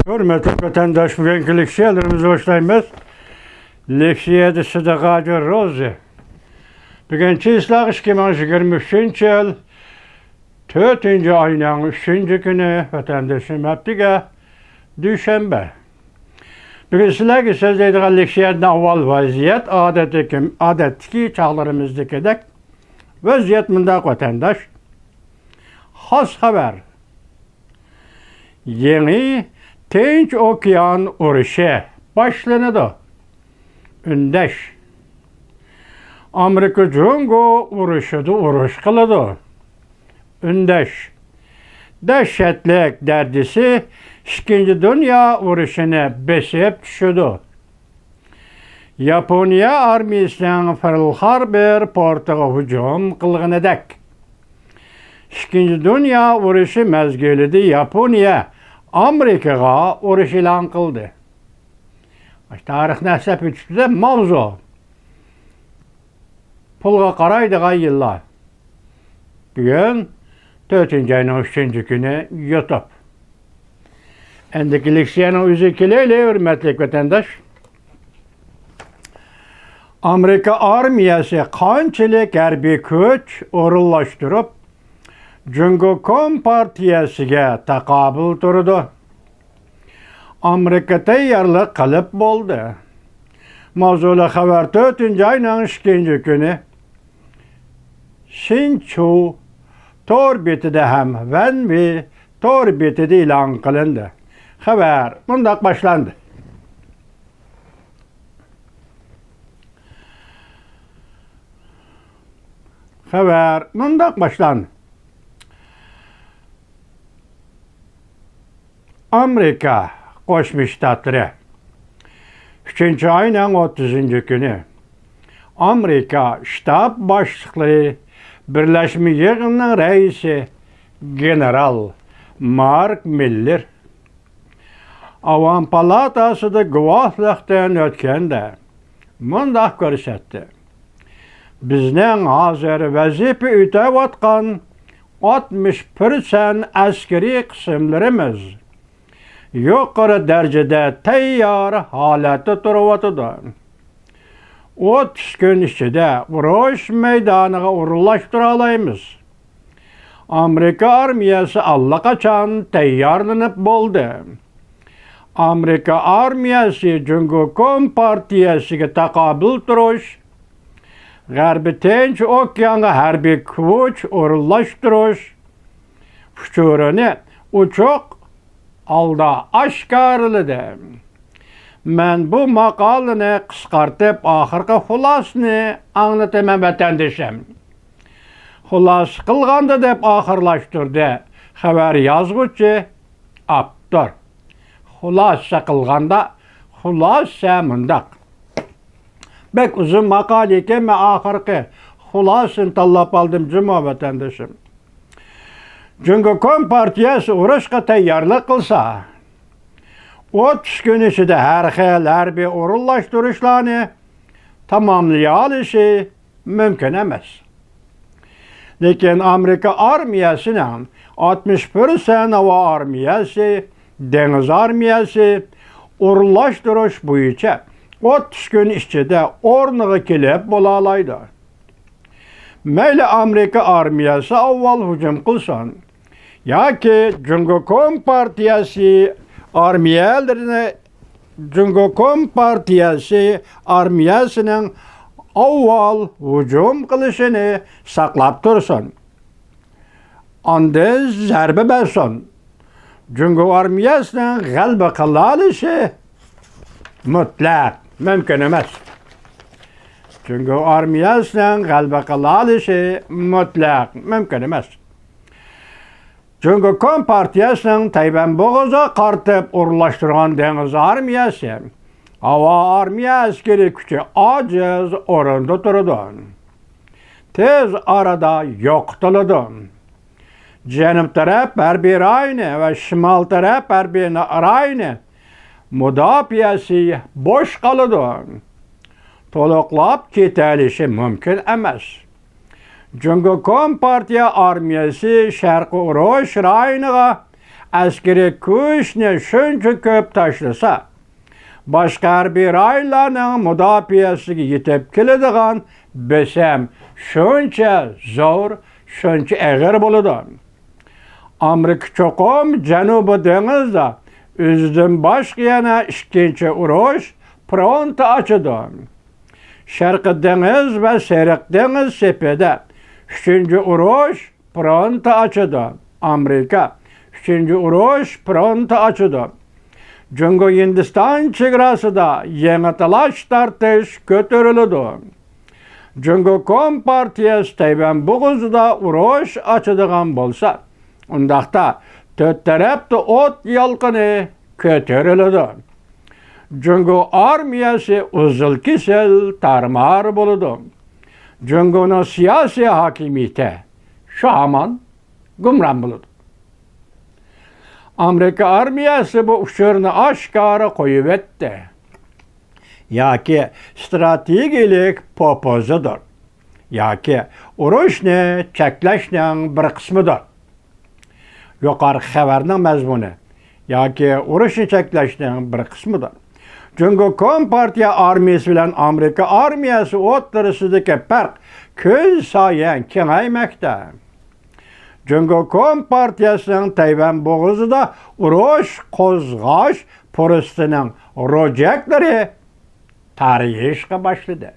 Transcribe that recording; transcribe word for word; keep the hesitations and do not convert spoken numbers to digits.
ھۆرمەتلىك ۋەتەنداش، بۈگۈنكى لېكسىيەلىرىمىزنى باشلايمىز. لېكسىيەدە سىدىقاجى روزى. بۈگۈن چىسلاغ ئىككى مىڭ يىگىرمە ئۈچىنچى يىل، تۆتىنچى ئاينىڭ ئۈچىنچى كۈنى، ۋەتەندىشىم ھەپتىگە دۈشەنبە. بۈگۈن سىلەرگە سۆزلەيدىغان لېكسىيەدىن ئاۋۋال ۋەزىيەت ئادەتتىكى، ئادەتتىكى چاغلىرىمىزدىكىدەك ۋەزىيەت مۇنداق، ۋەتەنداش. خاس خەۋەر. يېڭى تىنچ ئوكيان ئۇرۇشى باشلىنىدۇ. ئۈندەش. ئامېرىكا جۇڭگو ئۇرۇشىدا ئۇرۇش قىلىدۇ. ئۈندەش. دەھشەتلىك دەرىجىسى ئىككىنچى دۇنيا ئۇرۇشىنى بېسىپ چۈشىدۇ. ياپونىيە ئارمىيىسىنىڭ پېرل خاربور پورتىغا ھۇجۇم قىلغىنىدەك. ئىككىنچى دۇنيا ئۇرۇشى مەزگىلىدە ياپونىيە ئامېرىكىغا ئۇرۇش ئېلان قىلدى. تارىخنى ئەسلەپ ئۆتۈپتۇ ماۋزۇ. پۇلغا قارايدىغان يىللار. بۈگۈن تۆتىنچى ئاينىڭ ئۈچىنچى كۈنى، يۇتۇب. ئەمدىكى لېكسىيەنىڭ ئۆزىگە كېلەيلى، ھۆرمەتلىك ۋەتەنداش. ئامېرىكا ئارمىيەسى قانچىلىك ھەربىي كۈچ ئورۇنلاشتۇرۇپ، جۇڭگو كومپارتىيەسىگە تاقابىل تۇرىدۇ؟ ئامېرىكا تەييارلىق قىلىپ بولدى. ماۋزۇلۇق خەۋەر تۆتىنچى ئاينىڭ ئىككىنچى كۈنى شىنچۇ تور بېتىدە ھەم ۋەنۋى تور بېتىدە ئېلان قىلىندى. خەۋەر مۇنداق باشلاندى. خەۋەر مۇنداق باشلاندى. ئامېرىكا قوشما شتاتلىرى. ئۈچىنچى ئاينىڭ ئوتتۇزىنچى كۈنى ئامېرىكا شتاب باشلىقلىرى بىرلەشمە يىغىنىنىڭ رەئىسى گېنېرال مارك مىللېر ئاۋام پالاتاسىدا گۇۋاھلىقتىن ئۆتكەندە مۇنداق كۆرسەتتى: بىزنىڭ ھازىر ۋەزىپە ئۆتەۋاتقان ئاتمىش پىرسەنت ئەسكىرىي قىسىملىرىمىز يۇقىرى دەرىجىدە تەييار ھالەتتە تۇرۇۋاتىدۇ. ئوتتۇز كۈن ئىچىدە ئۇرۇش مەيدانىغا ئورۇنلاشتۇرالايمىز. ئامېرىكا ئارمىيەسى ئاللىقاچان تەييارلىنىپ بولدى. ئامېرىكا ئارمىيەسى جۇڭگو كومپارتىيەسىگە تاقابىل تۇرۇش، غەربىي تىنچ ئوكيانغا ھەربىي كۈچ ئورۇنلاشتۇرۇش ئۇچۇرىنى ئوچۇق ھالدا ئاشكارىلىدى. مەن بۇ ماقالىنى قىسقارتىپ، ئاخىرقى خۇلاسىنى ئاڭلىتىمەن، ۋەتەندىشىم. خۇلاسە قىلغاندا دەپ ئاخىرلاشتۇردى خەۋەر يازغۇچى، ئاپتور. خۇلاسە قىلغاندا، خۇلاسە مۇنداق. بەك ئۇزۇن ماقالە ئىكەن، مەن ئاخىرقى خۇلاسىنى تاللاپ ئالدىم جۇمۇ، ۋەتەندىشىم. جۇڭگو كومپارتىيەسى ئۇرۇشقا تەييارلىق قىلسا، ئوتتۇز كۈن ئىچىدە ھەر خىل ھەربىي ئورۇنلاشتۇرۇشلارنى تاماملىيالىشى مۇمكىن ئەمەس. لېكىن ئامېرىكا ئارمىيەسىنىڭ ئاتمىش پىرسەنت ھاۋا ئارمىيەسى، دېڭىز ئارمىيەسى ئورۇنلاشتۇرۇش بويىچە ئوتتۇز كۈن ئىچىدە ئورنىغا كېلىپ بولالايدۇ. مەيلى ئامېرىكا ئارمىيەسى ئاۋۋال ھۇجۇم قىلسۇن ياكى جۇڭگو كومپارتىيەسى ئارمىيەلىرىنى، جۇڭگو كومپارتىيەسى ئارمىيەسىنىڭ ئاۋۋال ھۇجۇم قىلىشىنى ساقلاپ تۇرسۇن. ئاندىن زەربە بەرسۇن. جۇڭگو ئارمىيەسىنىڭ غەلىبە قىلالىشى مۇتلەق مۇمكىن ئەمەس. جۇڭگو ئارمىيەسىنىڭ غەلىبە قىلالىشى مۇتلەق مۇمكىن ئەمەس. جۇڭگو كومپارتىيەسىنىڭ تەيۋەن بوغۇزىغا قارىتىپ ئورۇنلاشتۇرغان دېڭىز ئارمىيەسى، ھاۋا ئارمىيە ئەسكىرىي كۈچى ئاجىز ئورۇندا تۇرىدۇ. تېز ئارىدا يوقىتىلىدۇ. جەنۇب تەرەپ ھەربىي رايونى ۋە شىمال تەرەپ ھەربىي رايونى مۇداپىئەسى بوش قالىدۇ. تولۇقلاپ كېتەلىشى مۇمكىن ئەمەس. جۇڭگو كومپارتىيە ئارمىيەسى شەرقىي ئۇرۇش رايونىغا ئەسكىرىي كۈچنى شۇنچە كۆپ تاشلىسا، باشقا ھەربىي رايونلارنىڭ مۇداپىئەسىگە يېتىپ كېلىدىغان بېسىم شۇنچە زور، شۇنچە ئېغىر بولىدۇ. ئامېرىكا چوقۇم جەنۇبىي دېڭىزدا ئۆزىدىن باشقا يەنە ئىككىنچى ئۇرۇش فرونتى ئاچىدۇ. شەرقىي دېڭىز ۋە سېرىق دېڭىز سېپىدە ئۈچىنچى ئۇرۇش فرونتى ئاچىدۇ. ئامېرىكا ئۈچىنچى ئۇرۇش فرونتى ئاچىدۇ. جۇڭگو ھىندىستان چېگراسىدا يېڭى تالاش تارتىش كۆتۈرۈلىدۇ. جۇڭگو كومپارتىيەسى تەيۋەن بوغۇزىدا ئۇرۇش ئاچىدىغان بولسا، ئۇنداقتا تۆت تەرەپتە ئوت يالقۇنى كۆتۈرۈلىدۇ. جۇڭگو ئارمىيەسى ئۈزۈل-كېسىل تارمار بولىدۇ. جۇڭگونىڭ سىياسىي ھاكىمىيىتى شۇ ھامان گۇمران بولىدۇ. ئامېرىكا ئارمىيەسى بۇ ئۇچۇرنى ئاشكارا قويۇۋەتتى. ياكى ستراتېگىيەلىك پوپوزىدۇر، ياكى ئۇرۇشنى چەكلەشنىڭ بىر قىسمىدۇر. يۇقىرىقى خەۋەرنىڭ مەزمۇنى ياكى ئۇرۇشنى چەكلەشنىڭ بىر قىسمىدۇر. جۇڭگو كومپارتىيە ئارمىيەسى بىلەن ئامېرىكا ئارمىيەسى ئوتتۇرىسىدىكى پەرق كۈنسايىن كېڭەيمەكتە. جۇڭگو كومپارتىيەسىنىڭ تەيۋەن بوغۇزىدا ئۇرۇش قوزغاش پۇرسىتىنىڭ روجەكلىرى تارىيىشقا باشلىدى.